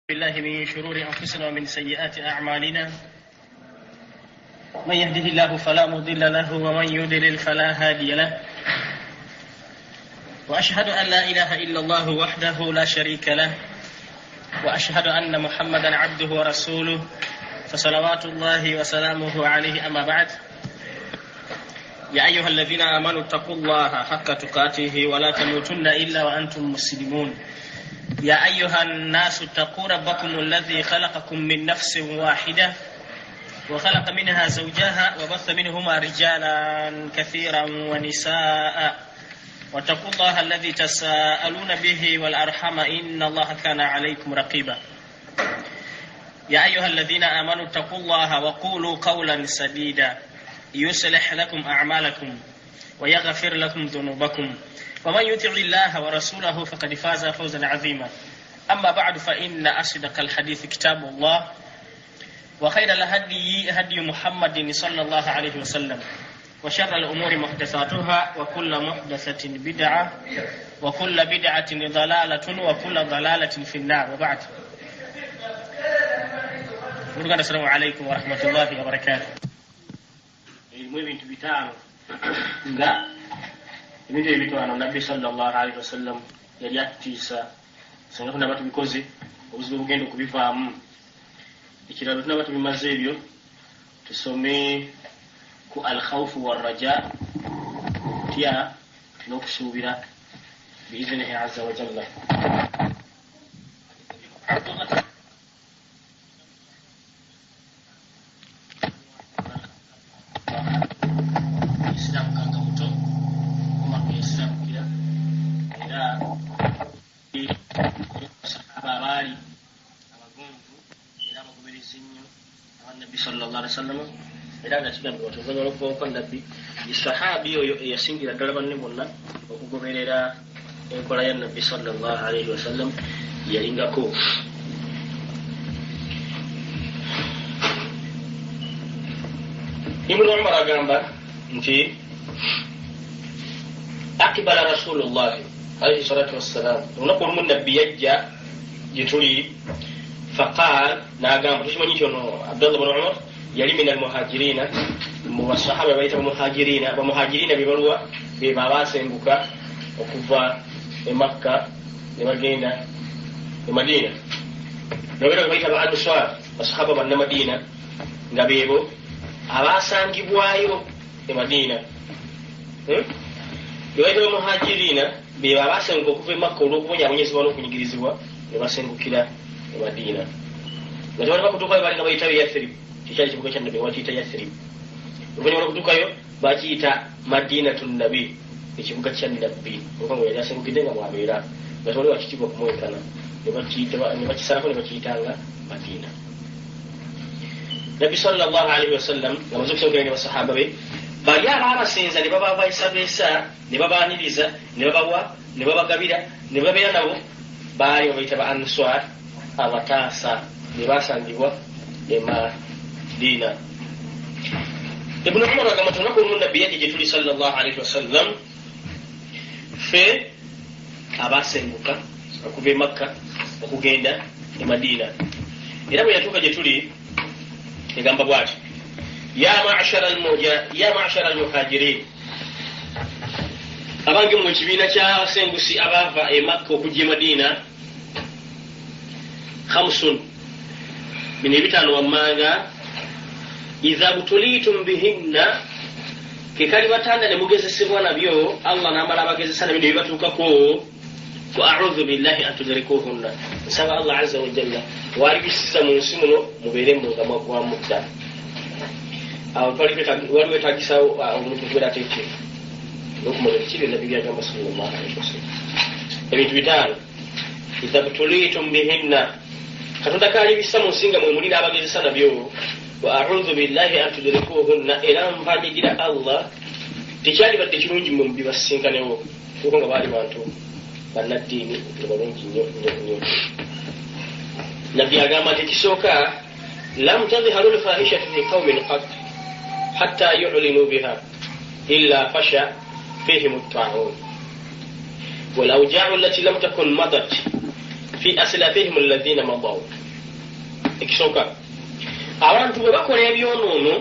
بالله من شرور أنفسنا ومن سيئات أعمالنا، من يهده الله فلا مضل له ومن يضلل فلا هادي له، وأشهد أن لا إله إلا الله وحده لا شريك له، وأشهد أن محمدا عبده ورسوله، فصلوات الله وسلامه عليه. أما بعد، يا أيها الذين آمنوا اتقوا الله حق تقاته ولا تموتن إلا وأنتم مسلمون. يا أيها الناس اتقوا ربكم الذي خلقكم من نفس واحدة وخلق منها زوجها وبث منهما رجالا كثيرا ونساء، واتقوا الله الذي تساءلون به والأرحام إن الله كان عليكم رقيبا. يا أيها الذين آمنوا اتقوا الله وقولوا قولا سديدا يصلح لكم أعمالكم ويغفر لكم ذنوبكم، ومن يطع الله ورسوله فقد فاز فوزا عظيما. أما بعد، فإن أصدق الحديث كتاب الله، وخير الهدي هدي محمد صلى الله عليه وسلم، وشر الأمور محدثاتها، وكل محدثة بدعة، وكل بدعة ضلالة، وكل ضلالة في النار. وبعد، السلام عليكم ورحمة الله وبركاته. Ebintu bitaano nga ebintu ebitaano Nabbi sallallahu alaihi wasallam yali atutiisa singa tunaba tubikoze obuzibu bugenda okubivaamu. Ekirala, tunaba tubimaze ebyo, tusome ku alkhawfu warraja, tya n'okusuubira, biiznihi azza wa jalla. Isiramu muto Umar yasiramukira, era sahaba abaali abagonvu era abagoberezi ennyo abanabbi sallallahu alaihi wasallam, era nga kigambibwa nti oluvannyuma lw'okuvawo kwa Nabbi, sahabi oyo eyasingira ddala banne bonna okugoberera enkola ya Nabbi sallallahu alaihi wasallam yalingako. Ibnu Umar agamba nti akibala Rasulullahi alaihi salatu wassalam, olunaku olumu Nabbi yajja gye tuli, faqal, n'agamba, tukimanyi nti ono Abdullah bnu Umar yali min almuhajirina, mu basahaba bayita bamuhajirina. Bamuhajirina bebaluwa beba abasenguka okuva e Makka ne bagenda e Madina, nobeera bayita ba Ansar, basahaba bannamadina, nga beebo abasangibwayo e Madina. Bebayita bamuhajirina beba abasenguka okuva e Makka olw'okubonyaabonyezebwa n'okunyigirizibwa ne basengukira e Madina. Nga tebali bakutuukayo balinga bayitayo Yathrib, kikyali kibuga kya Nabbi bakiyita Yathrib. Oluvannyuma lw'okutuukayo bakiyita Madinatu Nabi, ekibuga kya Nabbi, olwokuba nga yali asengukidde nga bw'abeera, nga tewali wakitiibwa kumwenkana, ne bakisalako ne bakiyitanga Madina. Nabbi sallallahu alaihi wasallam nga amaze okusengukira ne basahaba be, bali abaabasenza ne bababeesabeesa, ne babaaniriza, ne babawa, ne babagabira, ne babeera nabo, baali babayita ba Answar, abataasa, ne basangibwa e Madina. Ibnu Umar agamba nti olunaku olumu Nabbi yajja gye tuli sallallahu alaihi wasallam, ffe abasenguka okuva e Makka okugenda e Madina. Era bwe yatuuka gye tuli egamba bw'ati: ya ma'shara almuhajirin, abange mu kibiina ky'abasengusi abaava e Makka okujja e Madina, khamsun, bino ebitaano wammanga, idha butulitum bihinna, ke kali batanda ne mugezesebwa nabyo, Allah n'amala abagezesa nabyo ne bibatuukako, wa a'udhu billahi an tudrikuhunna, nsaba Allah azza wa jalla walibisiza mu nsi muno mubeere mu nga mwaggwamu dda. Awo waliwo etagisawo omuntu okubeera ateeteefu n'okumanya kiki Nabbi byagamba sallallahu alaihi wasallam. Ebintu bitaano, idha butulitum bihinna, Katonda kalibisa mu nsi nga mwe muli n'abagezesa nabyo, wa a'udhu billahi an tudrikuhunna, era mpanyigira Allah tekyalibadde kirungi mmwe mubibasisinkanewo, kuko nga baali bantu bannaddiini nga balungi nnyo nnyo nnyo. Nabbi agamba nti ekisooka, lam tadharu lfahishatu fi qaumin qat hatta yu'linu biha illa fasha fihim at-ta'un wal awja'u allati lam takun madat fi aslafihim alladhina madaw. Ekisooka, abantu bwe bakola ebyonoono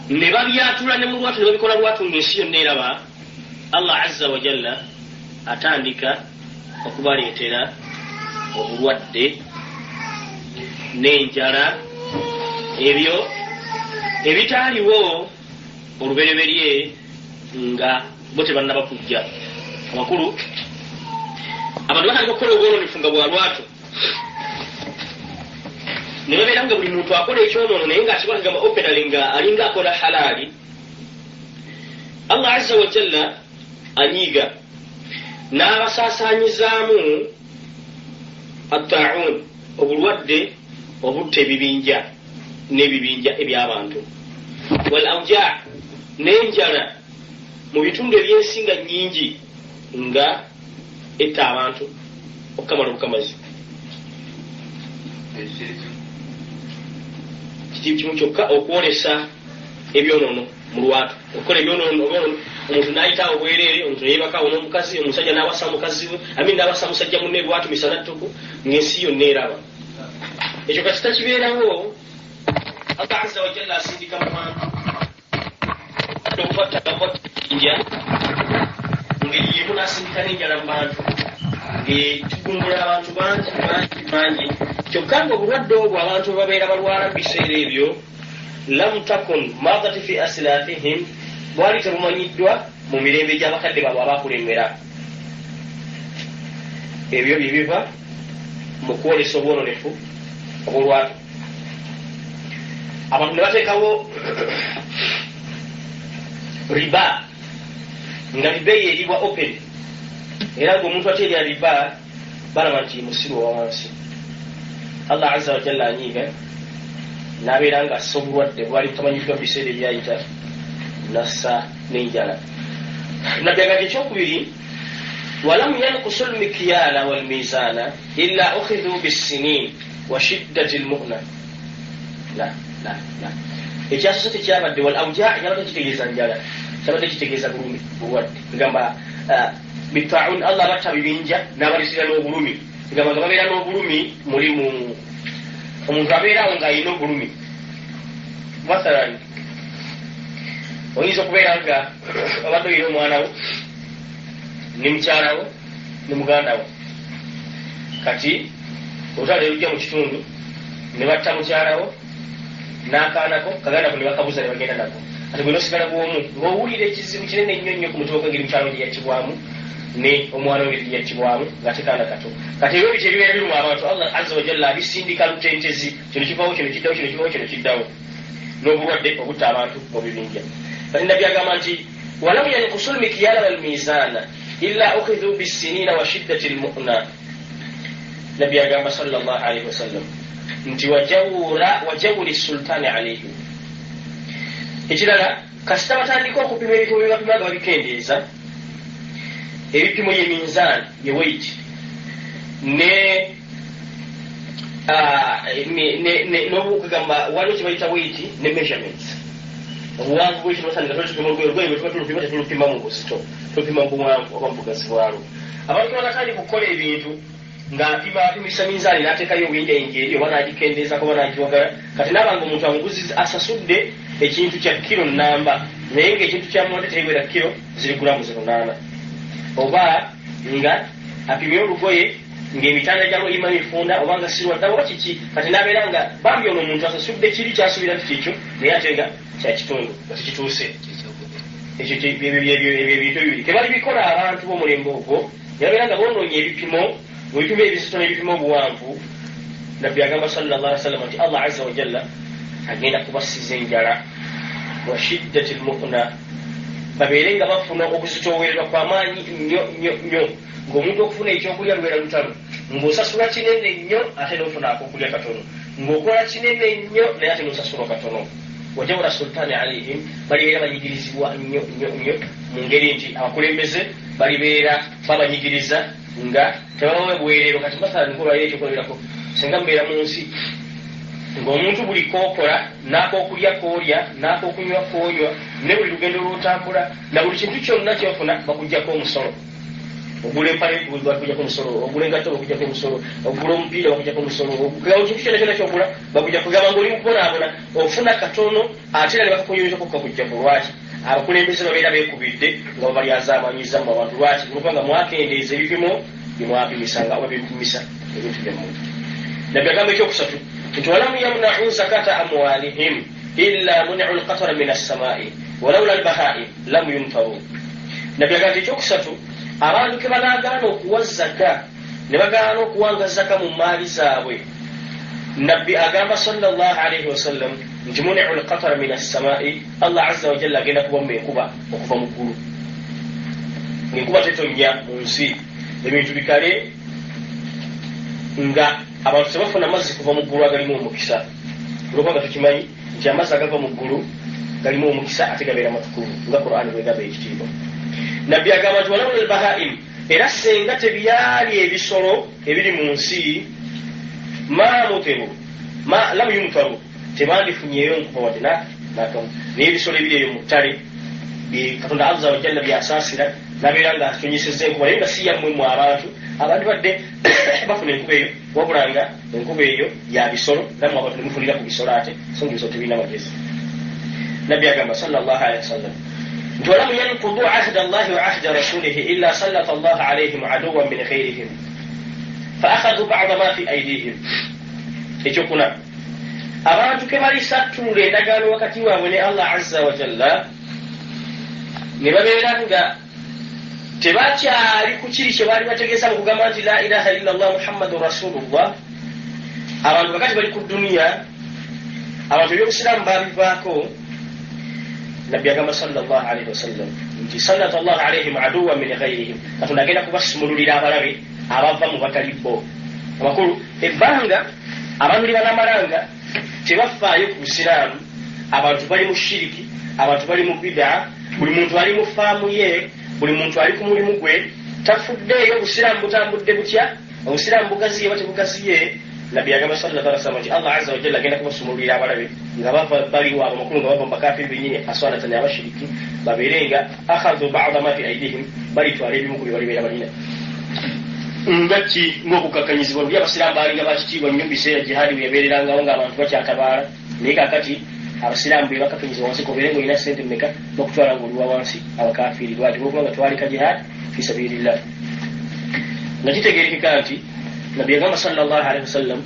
ne babyatula ne mu lwatu, ne babikola lwatu ng'ensi yonna eraba, Allah azza wa jalla atandika okubaleetera obulwadde n'enjala, ebyo ebitaaliwo olubereberye nga bo tebannaba kujja. Amakulu, abantu batandika okukola obwononefu nga bwa lwatu, ne babeera nga buli muntu akola ekyonoono naye ng'akikola kagamba openally nga alinga akola halaali. Allah azza wa jalla anyiiga n'abasaasaanyizaamu attaun, obulwadde obutta ebibinja n'ebibinja eby'abantu, wal auja, n'enjala mu bitundu ebyensi nga nnyingi nga etta abantu okukamala obukamazi. Kitibu kimu kyokka okwolesa ebyonoono mu lwatu, okukola ebyonoono, omuntu n'ayita obwereere, omuntu neyeebakawo n'omukazi, omusajja n'awasa mukazi we, amin n'awasa musajja munne lwatu misana ttuku ng'ensi yonna eraba. Ekyo kasita kibeerawo, Allah azza wa jalla asindika mu bantu okubattainja ngeri yemu, n'asindika n'enjala mu bantu ng'etugumbula abantu bangi bangi bangi. Kyokka nga obulwadde obwo abantu bwe babeera balwala mu biseera ebyo, lam takun madati fi asilafihim, bwali tebumanyiddwa mu mirembe gy'abakadde baabwe abakulembera. Ebyo bye biva mu kwolesa obwononefu obwolwatu. Abantu ne bateekawo riba, nga riba eyo eribwa open, era ng'omuntu ateerya riba balaba nti musiru owa wansi. Allah azza wa jalla anyiiga n'abeera nga assa obulwadde bwali butamanyiddwa mu biseera ebyayita, nassa n'enjala. Nabbi agamba ekyokubiri, walam yankusu lmikyala walmizaana illa ukhidhu bissinin wa shiddati lmuna. La la la, ekyasoose tekyabadde wal auja, kyabadde kitegeeza njala, kyabadde kitegeeza bulumi, bulwadde. Egamba bitaun, Allah batta bibinja n'abalisira n'obulumi, egamba nga babeera n'obulumi. Mulimu omuntu abeera awo ng'alina obulumi. Mathalan, oyinza okubeera nga obadde olina omwana wo ne mukyala wo ne muganda wo, kati olutalo ne lujja mu kitundu ne batta mukyala wo n'akaanako, kaganda ko ne bakabuza ne bagenda nako. Kati gwe nosigala bwomu ng'owulira ekizibu kinene nnyo nnyo ku mutima gw'engeri mukyala wo gye yattibwamu ne omwana we gye yattibwamu ng'ate kaana kato. Kati ebyo bityo ebibeera biruma abantu, Allah azza wa jalla abisindika lutentezi, kino kivawo, kino kiddawo, kino kivawo, kino kiddawo, n'obulwadde obutta abantu mu bibinja. Kati Nabbi agamba nti walam yankusu lmikyala walmizaana illa ukhidhu bisinina wa shiddati lmuna. Nabbi agamba sallallahu alaihi wasallam nti wajawuri sultani alaihim. Ekirala, kasita batandika okupima ebipimo bye bapima nga babikendeeza, ebipimo ye minzaani, ye weight, ne n'obukugamba waliwo kye bayita weight ne measurements, obuwanvu bwekino basandika tupima olugoye, olugoye bwe tuba tulupima tetulupima mu buzito, tulupima mu buwanvu oba mu bugazi bwalwo. Abantu banatandika okukola ebintu ng'apima, apimisa minzaani n'ateekayo obuyinjayinja eri, oba n'agikendeezako oba n'agiwagala. Kati naaba nga omuntu amuguzi asasudde ekintu kya kiro namba, naye ng'ekintu kyamuwadde tebiwera kiro ziri gulamu 8, oba nga apimye olugoye ng'emitanda gyalwo ima mifunda oba nga sirwadda oba kiki. Kati n'abeera nga bambi ono omuntu asasudde kiri kyasuubira nti kikyo, naye ate nga kyakitundu nga tekituuse. Ekyo ebyo ebintu bibiri tebali bikola abantu b'omulembe ogwo, ne babeera nga bonoonye ebipimo mu bipimo ebizito n'ebipimo obuwanvu. Nabbi agamba sallallahu alaihi wasallam nti Allah azza wa jalla agenda kubasiza enjala wa shiddati lmuna, babeere nga bafuna okuzitoowererwa kwamaanyi nnyo nnyo nnyo, ng'omuntu okufuna ekyokulya lubeera lutalo, ng'osasula kinene nnyo ate n'ofuna akokulya katono, ng'okola kinene nnyo naye ate n'osasulwa katono. Wajawura sultani alaihim, balibeera banyigirizibwa nnyo nnyo nnyo mu ngeri nti abakulembeze balibeera babanyigiriza nga tebabawe bwerero. Kati mathalan nkolwayo ekyokulabirako, singa mubeera mu nsi ng'omuntu buli kookola n'akokulya koolya n'akokunywa koonywa ne buli lugendo lw'otambula na buli kintu kyonna kyofuna bakugjako omusolo. Ogula empale bakujjako omusolo, ogula engatto bakujjako omusolo, ogula omupiira bakujjako omusolo, ekintu kyonna kyonna kyogula bakujja kugamba ngaoli mukubonaabona, ofuna katono ate era ne bakakunyumiza kukakujjako. Lwaki? Abakulembeze babeera beekubidde nga babalyazaamanyizza mu abantu. Lwaki? Olwokubanga mwakendeeza ebipimo byemwapimisanga oba byemupimisa ebintu byammwe. Nabbi agamba ekyokusatu nti walamu yamnau zakata amwalihim illa muniu lqatara min assamai walaula lbahaim lam yumtaru. Nabbi agamba nti ekyokusatu, abantu ke banaagaana okuwa zaka ne bagaana okuwanga zaka mu maali zaabwe, nabbi agamba sallallahu alaihi wasallam nti muniu lqatara min assamai, Allah azza wajalla agenda kubamma enkuba okuva mu ggulu. Enkuba tetonnya mu nsi, ebintu bikale nga abantu tebafuna mazzi kuva mu ggulu agalimu omukisa, olwokubanga tukimanyi nti amazzi agava mu ggulu galimu omukisa ate gabeera matukuvu nga Qur'ani bwegamba ekitiibwa. Nabbi agamba nti walawula lbahaim, era senga tebyali ebisolo ebiri mu nsi, ma mutiru ma lam yumtaru, tebandifunyeeyo nkuba wadde nakamu. Naye ebisolo ebiri eyo mu ttale Katonda azza wajalla byasaasira nabeera nga atonyesezza enkuba, naye nga si yammwe mu abantu abantu badde bafuna enkuba eyo, wabula nga enkuba eyo ya bisolo, nammwe abantu nemufunira ku bisolo ate so nga ebisolo tebirina magezi. Nabbi agamba sallallahu alaihi wasallam nti walamu yankudu ahda llahi wa ahda rasulihi illa sallata llah alaihim aduwan min ghairihim fa akhadhu bada ma fi aidihim. Ekyokuna, abantu ke balisattulula endagaano wakati waabwe ne Allah azza wajalla ne babeera nga tebakyali ku kiri kye baali bategeeza mu kugamba nti la ilaha illa llah muhammadun rasulullah. Abantu kakati bali ku duniya, abantu ebyobusiraamu babivaako. Nabbi agamba sallallahu alaihi wasallam nti sallata llah alaihim aduwan min ghairihim, Katonda agenda kubasumululira abalabe abava mu batali bo. Amakulu, ebbanga abantu lye banamalanga tebafaayo ku busiraamu, abantu bali mu shiriki, abantu bali mu bidaa, buli muntu ali mu faamu ye, buli muntu ali ku mulimu gwe, tafuddeeyo obusiraamu butambudde butya, obusiraamu bugaziye oba tebugaziye. Nabbi agamba sallallahu alaihi wasallam nti Allah azza wajalla agenda kubasumululira abalabe nga bava bali waabwe, amakulu nga bava mu bakafiri bennyini, aswanatan abashiriki, babeere nga akhadhu bada ma fi aidihim, balitwala ebimu ku bye balibeera balina. Nga ki? Ng'okukakanyizibwa. Luli abasiraamu baalinga bakitiibwa nnyo mu biseera jihaadi bwe yabeererangawo ng'abantu bakyatabaala, naye kakati abasiraamu bwe bakakanyizibwa wansi, kobeere ng'olina sente mmeka, bakutwala ng'oliwa wansi abakafiiri. Lwaki? Olwokubanga twaleka jihaadi fi sabilillah. Nga kitegerekeka nti nabbi yagamba sallallahu alaihi wasallam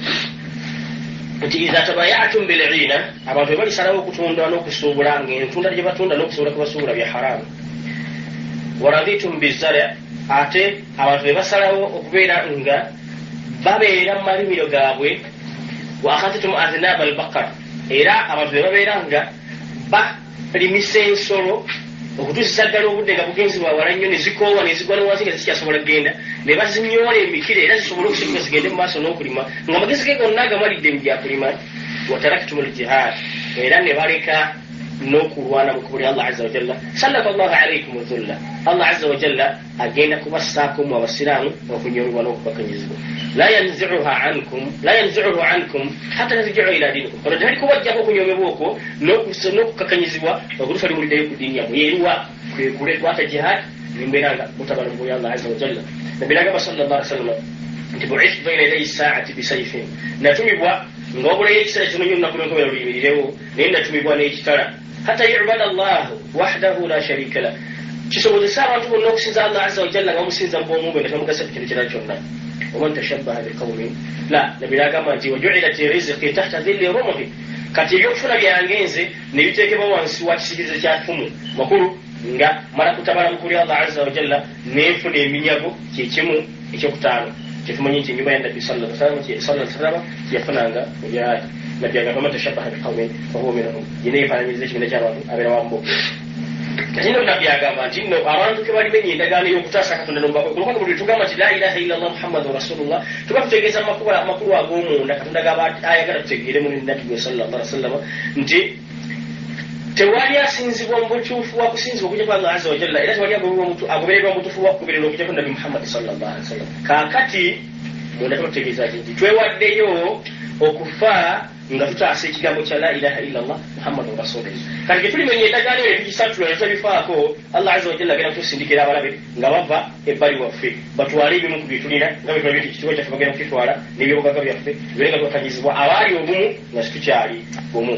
nti idha tabayatum bilina, abantu bwe balisalawo okutunda n'okusuubula ng'entunda gye batunda n'okusuubula kwe basuubula bya haramu, waraditum bizari, ate abantu bwe basalawo okubeera nga babeera mu malimiro gaabwe, wa akhadhtum adhnaba albaqar, era abantu bwe babeera nga balimisa ensolo okutuusiza ddala obudde nga bugenzi bwawala nnyo, ne zikoowa ne zigwa ne wansi nga zikyasobola kugenda, ne bazinyoola emikira era zisobole okusituka zigende mu maaso n'okulima, nga amagezi ge gonna agamalidde mu byakulima, wataraktum ljihad, era ne baleka n'okulwana mu kkubo lya Allah azza wajalla, sallata llahu alaikum dhulla, Allah azza wajalla agenda kubassaako mu abasiraamu okunyolebwa n'okukakanyizibwa. La yanziuha ankum, la yanziuhu ankum hatta tarjiu ila dinikum, kono tali kubajjako okunyomebwa okwo n'okukakanyizibwa okutuusa liwuliddeyo ku ddiini yammwe yeruwa kwekule kwata jihad nembeera nga mutabala mu kkubo lya Allah azza wajalla. Nabbi nagamba sallallahu alaihi wasallam nti buithu baina yadayi saati bisaifin, natumibwa nga wabulayo ekiseera kitono nnyo olunaku lw'enkomerero luyimirirewo, naye natumibwa n'ekitala, hatta yubada llahu wahdahu la sharika lah, kisobozese abantu bonna okusinza Allah azza wajalla nga bamusinza mu bw'omu bwe nga tebamugasa ku kintu kirala kyonna. Waman tashabbaha biqaumin la, nabbi nagamba nti wajuilat rizqi tahta dhilli rumuhi, kati ebyokufuna byange nze ne biteekebwa wansi wa kisigirize kya ffumu. Makulu nga mala kutabala mu kkubo lya Allah azza wajalla nenfuna eminyago. Kyekimu ekyokutaano kyetumanyi nti enyumba ya nabbi sallallahu alaihi wasallam kyeyafunanga mu jihadi. Nabbi agamba man tashabbaha biqaumin fahuwa minhum, yena yefaananyiriza ekibiina ky'abantu abeera wambo. Kati nno nabbi agamba nti nno abantu ke balimenya endagaano y'okutaasa Katonda n'omubaka, olwokubanga buli tugamba nti la ilaha illa llah muhammadun rasulullah tuba tutegeeza amakulu ag'omunda Katonda gaba ayagala tutegeeremu ne nabbi gwe sallallahu alaihi wasallam nti tewali asinzibwa mu butuufu wa kusinzibwa okujjako Allah azza wajalla, era tewali agobererwa mu butuufu wa kugobererwa okujjako nabbi Muhammad sallallahu alaihi wasallam. Kaakati munda tuba tutegeeza ki? Nti twewaddeyo okufa Nga tutaasa ekigambo kya la ilaha illallah Muhammadun rasulullah. Kati gye tulimenya endagaano eyo tugisatula netabifaako, Allah azza wajalla agenda kutusindikira abalabe nga bava ebbali waffe, batwale ebimu ku byetulina, nga bwe tulabye nti ekitiibwa kyaffe bagenda kukitwala n'ebyobugagga byaffe, tubeere nga tuwakanyizibwa abaali obumu nga situkyali bumu.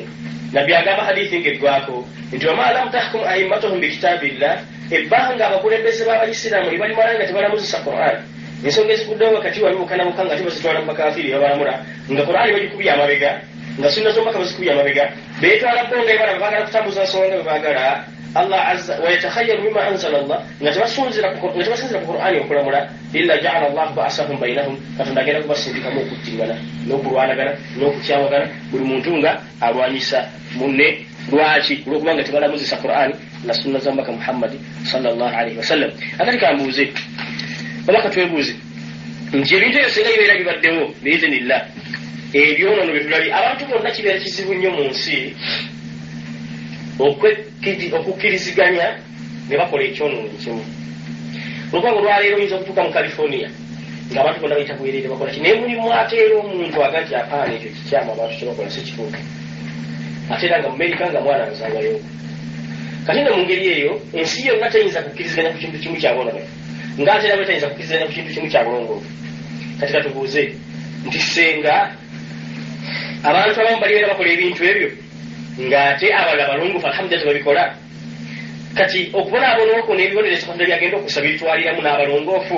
Nabbi agamba hadithi ng'eggwako nti wama lam tahkum aimmatuhum bikitabillah, ebbanga abakulembeze b'abayisiraamu libalimala nga tebalamuzisa Quran, ensonga eziguddewo wakati wali bukanabuka nga tebazitwala mu bakafiiri babalamula, nga Qurani bagikubye amabega, nga sunna z'omubaka bazikubye amabega, beetwala bo nga ebalaba baagala kutambuza nsonga nga bwe baagala. Allah azza wa yatakhayyaru mimma anzala Allah, nga tebasinzira ku Qur'ani okulamula, illa ja'ala Allah ba'sahum bainahum, Katonda agenda kubasindikamu okuttingana n'okulwanagana n'okukyawagana, buli muntu nga alwanyisa munne. Lwaki? Olwokubanga tebalamuzisa Qur'ani na sunna za Mubaka Muhammadi sallallahu alaihi wasallam. Akati kambuuze oba katwebuuze nti ebintu ebyo singa bibeera bibaddewo biizinillah, ebyonoono bye tulabye abantu bonna, kibeera kizibu nnyo mu nsi okukkiriziganya ne bakola ekyonoono kimu. Olwokubanga olwaleero oyinza okutuuka mu California ng'abantu bonna bayita bwereere bakola ki, naye mulimu ate era omuntu aga nti apaana ekyo kikyamu, abantu kyebakola si kituufu, ate era nga mu Amerika nga mwana nzaalwayo. Kati nno mu ngeri eyo ensi yonna teyinza kukkiriziganya ku kintu kimu kya bwonoonefu, ng'ate era bwe tayinza kukkiriziganya ku kintu kimu kya bulongoofu. Kati katubuuze nti senga abantu abamu balibeera bakola ebintu ebyo ng'ate abalala balongofu alhamdulillah tebabikola, kati okubonaabona okwo n'ebibonerezo Katonda byagenda okussa bitwaliramu n'abalongoofu?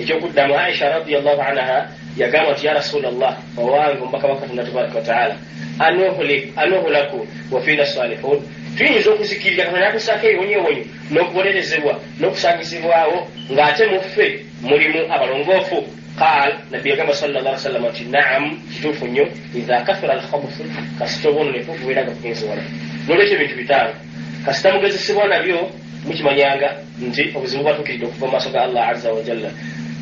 Ekyokuddamu, Aisha radiallahu anha yagamba nti ya rasulallah, owange omubaka wa Katonda tabaraka wataala, anuhlaku wafiina salihun, tuyinza okuzikirira Katonda natussaako ebibonyobonyo n'okubonerezebwa n'okusangizibwawo ng'ate mu ffe mulimu abalongoofu? Qaal, nabbi yagamba sallallahu alaihi wasallam nti naam, kituufu nnyo, idha kathura alkhabuthu, kasita obwononefu bubeera nga bugenze wala. Nolwekyo ebintu bitaano kasita mugezesebwa nabyo, mukimanyanga nti obuzibu bwatuukiridde okuva mu maaso ga Allah azza wajalla.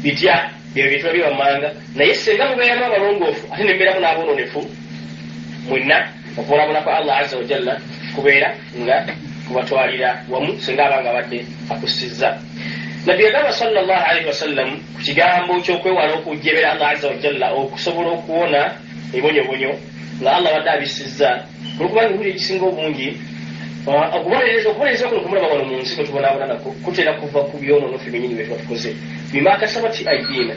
Bitya byebyo byetulabye wammanga, naye senga mubeeramu abalongoofu ate ne mubeeramu n'aboononefu, mwenna okubonaabona kwa Allah azza wajalla kubeera nga kubatwalira wamu senga abanga abadde akussizza. Nabbi yagamba sallallahu alaihi wasallam ku kigambo ky'okwewala okujebera Allah azza wajalla okusobola okuwona ebonyobonyo nga Allah abadde abissizza, olwokubanga emirundi egisinga obungi okubonereza kuno kumulaba wano mu nsi kwe tubonaabona nako kutera kuva ku byonoono ffe byennyini bye tuba tukoze, bima kasabati aidiina,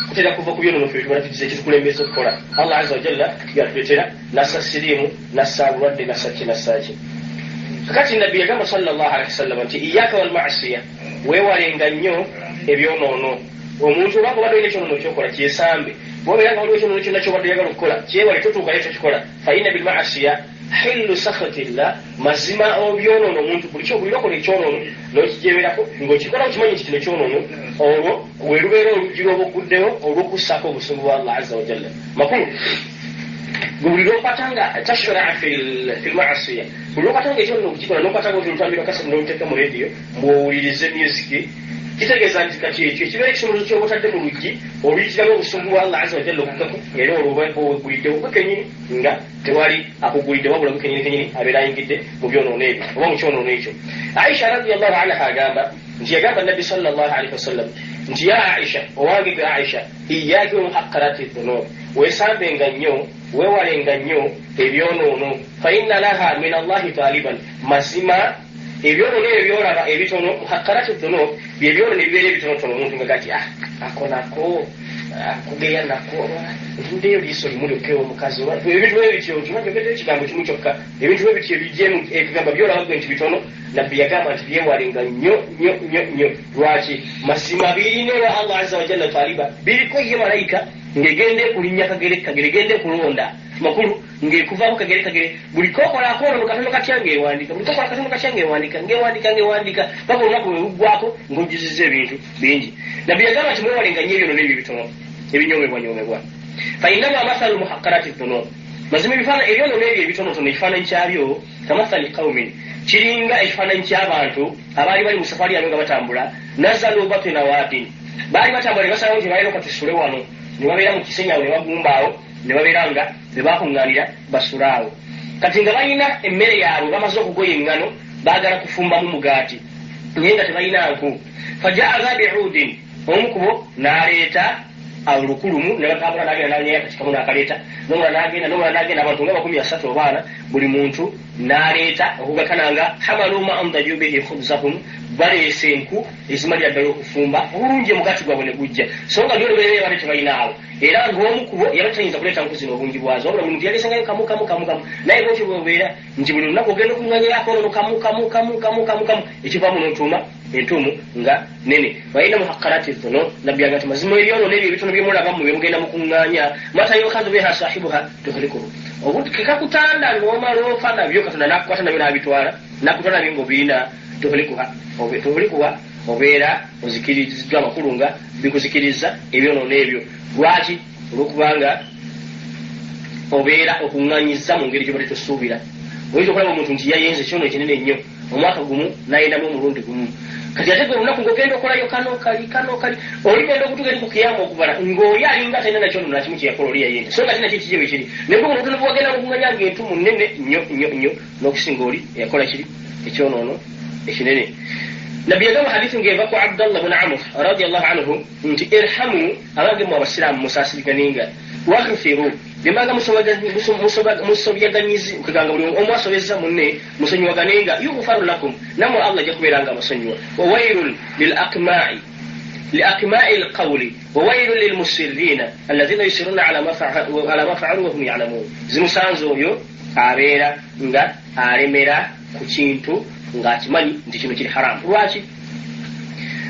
kutera kuva ku byonoono ffe bye tuba tugize ekitukulembeza okukola. Allah azza wajalla byatuleetera nassa siriimu, nassa bulwadde, nassa ki, nassa ki. Kakati nabbi yagamba sallallahu alaihi wasallam nti iyaka wal ma'siya, weewalenga nnyo ebyonoono. Omuntu obanga obadde olina ekyonoono kyokola kyesambe, bwobeera nga waliwo ekyonoono kyonna kyobadde oyagala okukola kyewale, totuukayo tokikola. Fa inna bil ma'siya hillu sakhatillah, mazima obyonoono omuntu buli lwokola ekyonoono n'okijeberako ng'okikola okimanyi nti kino kyonoono, olwo we lubeera oluggi lw'oba ogguddewo olw'okussaako obusungu bwa Allah azza wajalla. Makulu buli lwokwatanga tashraa fil ma'siya, buli lwokwatanga ekyonoono okukikola n'okwatanga oti olutambi lwa kaseti n'oluteeka mu rediyo mbw'owulirize music, kitegeeza nti kati ekyo ekibeera ekisumuluzo ky'oba otadde mu luggi oluyitiramu obusungu bwa Allah azza wajalla okuggako, era olwo oba wegguliddewo gwe kennyini nga tewali akugulidde, wabula gwe kennyini kennyini abeera ayingidde mu byonoono ebyo oba mu kyonoono ekyo. Aisha radiallahu anha agamba nti yagamba nabbi sallallahu alaihi wasallam nti ya Aisha, owange gwe Aisha, iyaki wa muhaqqarati dhunub, weesambenga nnyo, weewalenga nnyo ebyonoono. Fa inna laha min Allahi taliban, mazima ebyonoono ebyo byolaba ebitono, muhaqqarati dhunub, byebyonoono ebibeera ebitonotono, omuntu nga gati ako nako kugeya nako ntuddeyo liiso limu lyokka omukazi, ebintu bwe bityo nti njogeddeyo ekigambo kimu kyokka, ebintu bwe bityo ebijjemu ekugamba byolaba gwe nti bitono. Nabbi yagamba nti byewalenga nnyo nnyo nnyo nnyo. Lwaki? Mazima birina ewa Allah azza wajalla taliba, biriko ye malayika ng'egenda ekulinnya kagere kagere, egenda ekulonda, makulu ng'ekuvaako kagere kagere, buli kokola akoonono katono katya ng'ewandika, buli kokola katono katya ng'ewandika, ng'ewandika, ng'ewandika, paka olunaku lwe luggwako ng'ojjuzizza ebintu bingi. Nabbi yagamba nti mwewalenga nnyo ebyonono ebyo ebitono ebinyoomebwanyoomebwa. Fa innama mathalu muhaqqarati dhunub, mazima ebyonoono ebyo ebitonotono ekifaananyi kyabyo kamathali qaumin, kiringa ekifaananyi ky'abantu abaali bali mu safari yaabwe nga batambula, nazalu batina wadin, baali batambula ne basalawo nti balina katusule wano, ne babeera mu kisenyi awo ne bagumba awo, ne babeera nga be bakuŋŋaanira basule awo. Kati nga balina emmere yaabwe, bamaze okugoya eŋŋano, baagala kufumbamu mugaati, naye nga tebalina nku. Fajaa biudin, omu ku bo n'aleeta olukulumu nebatambula nagenda nanyeya kati kamu nakaleeta nomula nagenda nomula nagenda abantu nga 30 obaana buli muntu naleeta okugakananga hamalu ma andaju bihi khubzahum, baleese enku ezimalira ddala okufumba obulungi omugaati gwabwe ne gujja. So nga lyolubeerera bali tebalinaawo, era ng'omu kubo yaba tayinza kuleeta nku zino obungi bwazo, wabula buli muntu yaleesangayo kamu kamu kamu kamu. Naye bwotyo bwobeera nti buli lunaku ogenda okuŋŋanyirako ono kamu kamu kamu kamu kamu kamu, ekivaamu n'otuuma entuumu nga nene. Waina muhakkarati dhunub, nabbi agamba nti mazima ebyonoono ebyo ebitono byemulaba mmwe byemugenda mukuŋŋaanya, mata yukhadhu biha sahibuha tuhlikuhu, kekakutanda n'omala ofa nabyo, Katonda n'akukwata nabyo n'abitwala, n'akutwala nabyo ng'obirina, tuhlikuha tuhlikuha, obeera ozikiriziddwa, amakulu nga bikuzikiriza ebyonoono ebyo. Lwaki? Olwokubanga obeera okuŋŋanyiza mu ngeri gyobadde tosuubira. Oyinza okulaba omuntu nti yayenze kyono ekinene nnyo omwaka gumu n'ayendamu omulundi gumu, kati ate gwe olunaku ng'ogenda okolayo kano kali kano kali, oligenda okutuuka eri ku kiyamu okubala ng'oli alinga talina nakyono nakimu kyeyakola, oli yayenda, so nga tina kiki bwe kiri. Naye gwe obutono bwewagenda mukuŋŋanya ng'entumu nnene nnyo nnyo nnyo n'okusinga oli eyakola kiri ekyonoono ekinene. Nabbi yagamba hadithi ng'eva ku Abdallah bun Amr radiallahu anhu nti irhamu, abange mu abasiraamu musaasiriganenga, waghfiru byembanga musobyaganyizi, kuganga buli omu asobezza munne musonyiwaganenga, yughfaru lakum, nammwe Allah ajja kubeera nga abasonyiwa. Wawairun lilakmai liakmai lqawli wawairun lilmusirina alladhina yusiruna ala ma faalu wahum yalamun. Zimusanze oyo abeera nga alemera ku kintu ng'akimanyi nti kino kiri haramu. Lwaki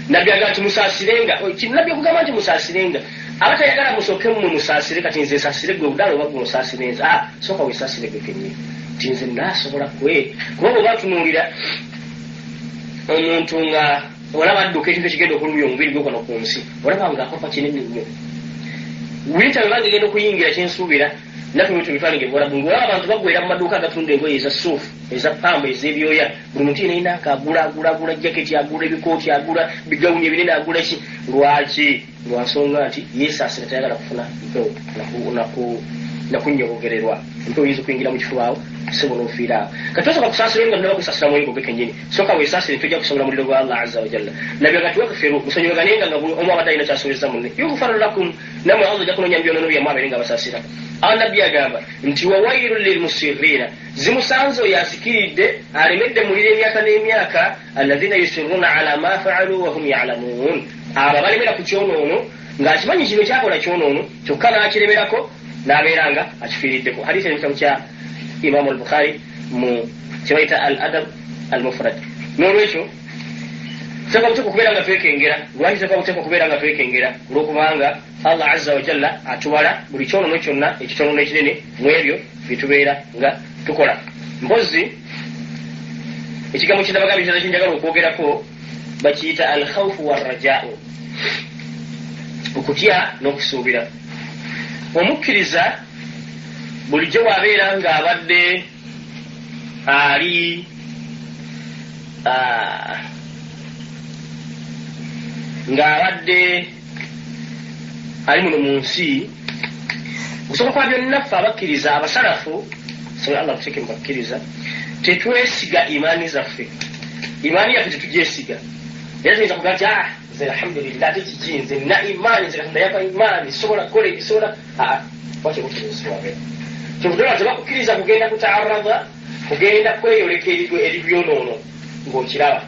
nabbi agamba nti musaasirenga? Nabbi okugamba nti musaasirenga aba tayagala musooke mmwe musaasire, kati nze nsaasire gwe budaala oba gwe osaasire nze. Sooka wesaasire gwe kennyini nti nze naasobola kwe kuba bw'oba tunuulira omuntu nga olaba adduka ekintu ekigenda okulumya omubiri gwe kwano ku nsi, olaba ng'akopa kinene nnyo. Winta bwe banga egenda okuyingira kyensuubira naffe bwe tubitwale ng'ebuwalabu, ng'olaba abantu bagwera mu maduuka agatunda engoye eza suufu, eza pamba, ez'ebyoya, buli muntu yena yina agula agula agula jaketi, agula ebikooti, agula bigawuni ebinene, agula ki. Lwaki? Lwa nsonga nti yeesaasira, tayagala kufuna mpewo nakunyobogererwa empewo eyinza okuyingira mu kifuba awo sebo n'ofiira awo. Kati tosooka kusaasira nga tonaba kusaasira mwoyo gwo kennyini, sooka weesaasire, tojja kusobola muliro gwa Allah azza wajalla. Nabbi agati waghfiru, musonyiwaganenga nga buli omu abadde alina kyasobezza munne, yughfaru lakum, nammwe Allah ajja kunoonya mu byonoono byammwe abeere nga abasaasira. Awo nabbi agamba nti wawairun lilmusirina, zimusanze oyo azikiridde alemedde muliro emyaka n'emyaka, alladhina yusiruna ala ma faalu wahum yalamun, abo abalemera ku kyonoono ng'akimanyi kino kyakola kyonoono kyokka n'akiremerako n'abeera nga akifiiriddeko. Hadisi eri mu kitabo kya Imamu al-Bukhari mu kyebayita al adab al mufrad. N'olwekyo tuteekwa buteekwa okubeera nga twekengera. Lwaki tuteekwa buteekwa okubeera nga twekengera? Olwokubanga Allah azza wajalla atubala buli kyonoono kyonna ekitono n'ekinene mu ebyo bye tubeera nga tukola. Mpozzi ekigambo kinabagambye kirala kyenjagala okwogerako bakiyita al khawfu warrajau, okutya n'okusuubira. Omukkiriza bulijjo bw'abeera ng'abadde ali ng'abadde ali muno mu nsi, okusooka kwa byonna ffe abakkiriza abasalafu, sobe Allah tuteeke mu bakkiriza, tetwesiga imaani zaffe, imaani yaffe tetugyesiga. Era tuyinza kugamba nti nze alhamdulillah, ate kiki, nze nina imaani, nze Katonda yampa imaani, sobola kukola ebisobola. Watyo bukiriziwabe kyobudola tebakukkiriza kugenda kutaarada, kugenda kweyoleka eri byonoono ng'okiraba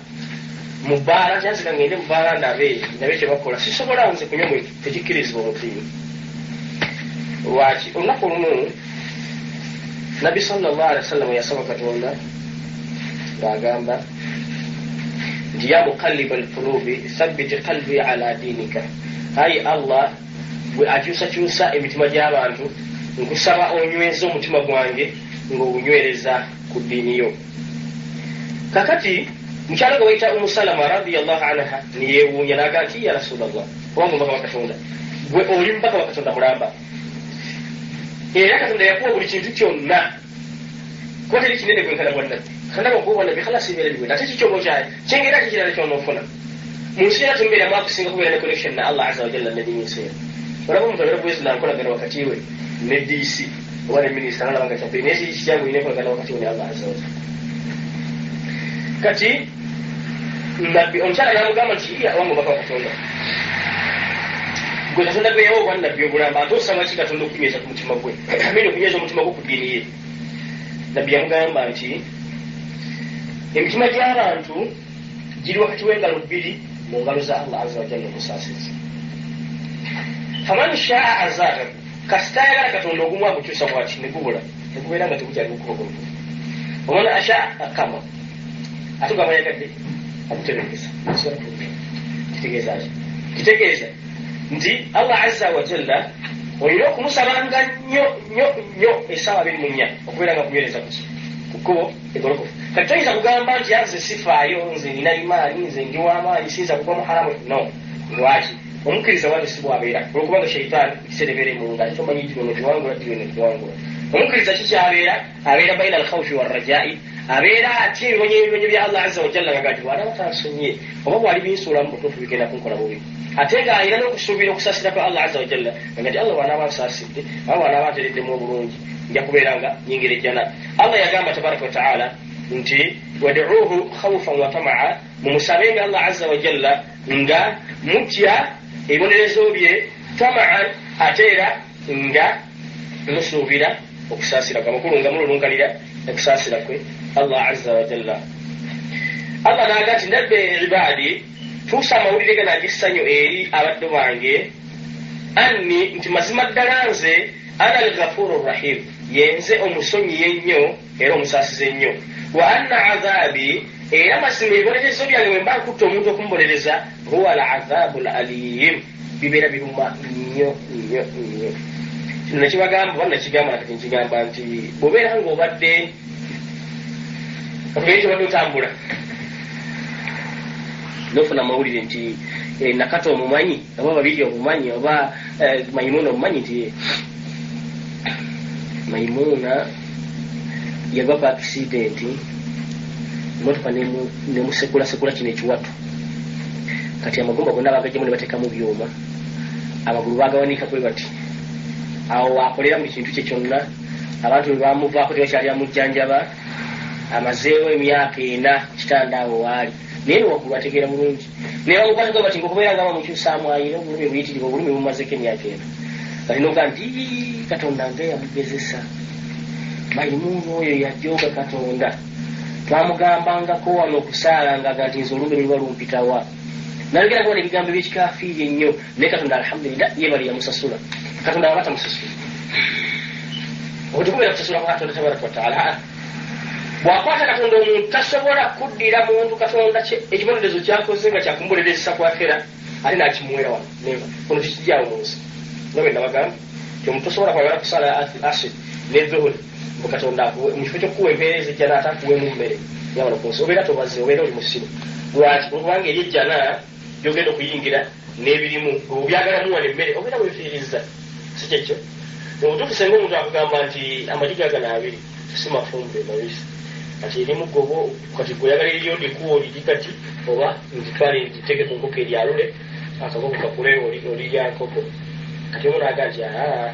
mu bbaala, nti nzika ngende mu bbaala ndabe ndabe kyebakola, sisobola nze kunywa mwenge, tekikkirizibwa omutume. Lwaki? Olunaku olumu nabbi sallallahu alaihi wasallam yasaba Katonda ng'agamba nti ya muqalliba alqulubi thabbiti qalbi ala dinika, ayi Allah gwe akyusakyusa emitima gy'abantu, nkusaba onyweze omutima gwange ng'ogunywereza ku ddiini yo. Kakati mukyala gwe bayita Umu Salama radiyallahu anha niyewuunya n'agamba nti ya Rasulallah, obanga omubaka wa Katonda, gwe oli mubaka wa Katonda mulamba, era Katonda yakuwa buli kintu kyonna, kuba teri kinene gwenkana bwa nabbi, Katonda bwakuwa bwa nabbi khalasi ebeera biwedde, ate kikyoba okyaye kyengera ate kirala kyonoofuna mu nsi era temubeeramu akusinga kubeera ne connection na Allah azza wajalla nennyini nsi eno. Olaba omuntu abeera bwezi nankolagana wakati we ne DC oba ne minisita nalaba nga kyabbeeyi, naye kiri kitya ng'olina enkolagana wakati we ne Allah azza wajalla. Kati nabbi omukyala n'amugamba nti iya owange omubaka wa Katonda, Gwe Katonda gwe yawa obwannabbi obulamba, ate osaba ki Katonda okunyweza ku mutima gwe, amini okunyweza omutima gwo ku ddiini ye? Nabbi yamugamba nti emitima gy'abantu giri wakati w'engalo bbiri mu ngalo za Allah azza wajalla omusaasizi. Faman shaa azaagahu, kasita ayagala Katonda ogumu agukyusa bwati ne gubula ne gubeera nga tegukyali kukuba gulukufu. Waman ashaa akama, ate gwaba yagadde agutebenkeza. Kitegeeza ki? Kitegeeza nti Allah azza wajalla olina okumusabanga nnyo nnyo nnyo essaawa 24 okubeera nga kunywereza kuki ku kkubo egolokofu. Kati toyinza kugamba nti nze sifaayo, nze nina imaani, nze ndi w'amaanyi, siyinza kugwa mu haramu. No, lwaki? Omukkiriza wati si bw'abeera, olwokubanga shaitaani ekiseera ebeera emulunga, ate tomanyi ddi ono tiwangula, ddi ono tiwangula. Omukkiriza kikyabeera abeera baina alkhawfi warrajai, abeera atya ebibonyo bya Allah azza wajalla nga gati bw'anaaba tansonyiye oba bw'ali binsuulamu butuufu bigenda kunkola bubi, ate ng'alina n'okusuubira okusaasira kwa Allah azza wajalla nga nti Allah bw'anaaba ansaasidde oba bw'anaaba antereddemu obulungi nja kubeera nga nyingira ejjana. Allah yagamba tabaraka wataala nti waduuhu khawfan wa tamaa, mumusabenga Allah azza wajalla nga mutya ebibonerezo bye, tamaan ate era nga musuubira okusaasira kwe, amakulu nga mululunkanira okusaasira kwe Allah azza wajalla. Allah n'aga nti nabbe ibaadi, tuusa amawulire gano ag'essanyu eri abaddu bange, anni nti mazima ddala nze ana al-ghafuru rahim, yenze omusonyiye ennyo era omusaasize ennyo. Wa anna adhabi, era mazima ebibonerezo byange bwe mba nkutta omuntu okumubonereza, huwa al-adhabu al-alim, bibeera biruma nnyo nnyo nnyo. Kino nakibagamba oba nakigamba nakati nkigamba nti bw'obeera ng'obadde okugenda obadde otambula nofuna amawulire nti Nakato omumanyi oba babiri omumanyi oba Maimuna omumanyi, nti Maimuna yagwa ku akisidenti, emotoka nemusekulasekula kino ekiwatu, kati amagumba gonna bagajjamu ne bateekamu byuma, amagulu bagawanika kwe bati, awo wakolera buli kintu kye kyonna, abantu bwe bamuvaako tebakyali amujjanjaba, amazeewo emyaka 4 ku kitanda awo waali, naye waggulu ategeera bulungi, naye bamukwatako bati ngaokubeera nga bamukyusaamu ayina obulumi buyitirivu, obulumi bumazeko emyaka 4. Kati noga nti Katonda nga yamugezesa, Maimuna oyo yajooga Katonda, twamugambangako wano okusaalanga nti nze olumbe luliba lumpitawa, nayogera kuba ebigambo ebyekikafiiri ennyo, naye Katonda alhamdulillah yebali yamusasula. Katonda waba tamusasula, okutukubeera kusasula kwa Katonda tabaraka wataala. Bw'akwata Katonda omuntu tasobola kuddira muntu Katonda ekibonerezo kyakoze nga kyakumubonerezesa kwakera ate n'akimuwera wano neva kono tekijjaawo mu nsi. Nga bwe nabagamba nti omuntu tosobola kwagala kusaala asiri ne dhuhuri mbu Katonda mu kifo ky'okukuwa empeera ez'ejjana ate akuweemu mmere ya wano ku nsi, obeera tobaze, obeera oli musiru. Lwaki? Olwokubanga eri ejjana gy'ogenda okuyingira n'ebirimu obyagalamu wano emmere obeera weefiiriza, si kyekyo? Mu butuufu senga omuntu akugamba nti amagi gagano 2 si mafumbe mabisi, kati erimu gobo, kati gwe oyagala eriyo ndikuwa oliri kati oba nzitwale ngiteeke ku nkoko eryalule akakoko kakule olirya nkoko. Kati omu n'aga nti aa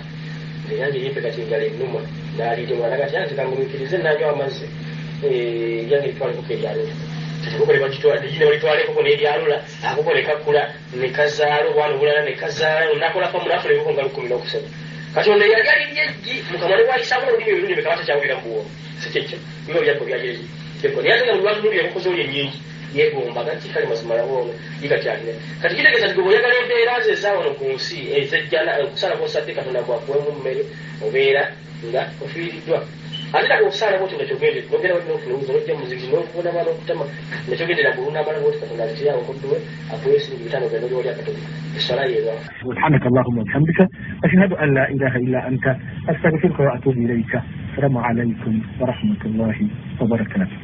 nze yange erimpe kati enjala ennuma, n'alirya. Omulala n'aga nti nze kangumiikirize nanywa amazzi, yange eritwale enkoko eryalule. Kati enkoko ne balitwala enkoko n'eryalula, akakoko ne kakula ne kazaala obwana obulala ne kazaala, nakola famu n'afuna enkoko nga 13. Kati ono yali alirya eggi mukama ne bw'ayisaamu olulimi emirundi emeka batakyawulira mu buwoomi, si kyekyo? Biba byakko byagireki kyekko, naye ate nga buli lwatunuulira enkoko z'oli ennyingi yeegomba gati kale mazima laba ono yigakyalina. Kati kitegeeza nti gwe bw'oyagala embeera ze eza wano ku nsi ez'ejjana okusala kw'osadde Katonda bw'akuweemu mmere obeera nga ofiiriddwa. Ate nako okusaala bw'otyo nga kyogendera nogenda wali n'ofuna ewuzi n'ojja mu muzikiti n'ovunama n'okutama nga kyogendera gulunamala bw'oti Katonda aleteyo omuddu we akuwa esiringi 5 ogenda oli wali akatono esswala yeerwa. Subhanaka Allahumma wa bihamdika ashhadu an la ilaha illa anta astaghfiruka wa atubu ilayka. Assalamu alaykum wa rahmatullahi wa barakatuh.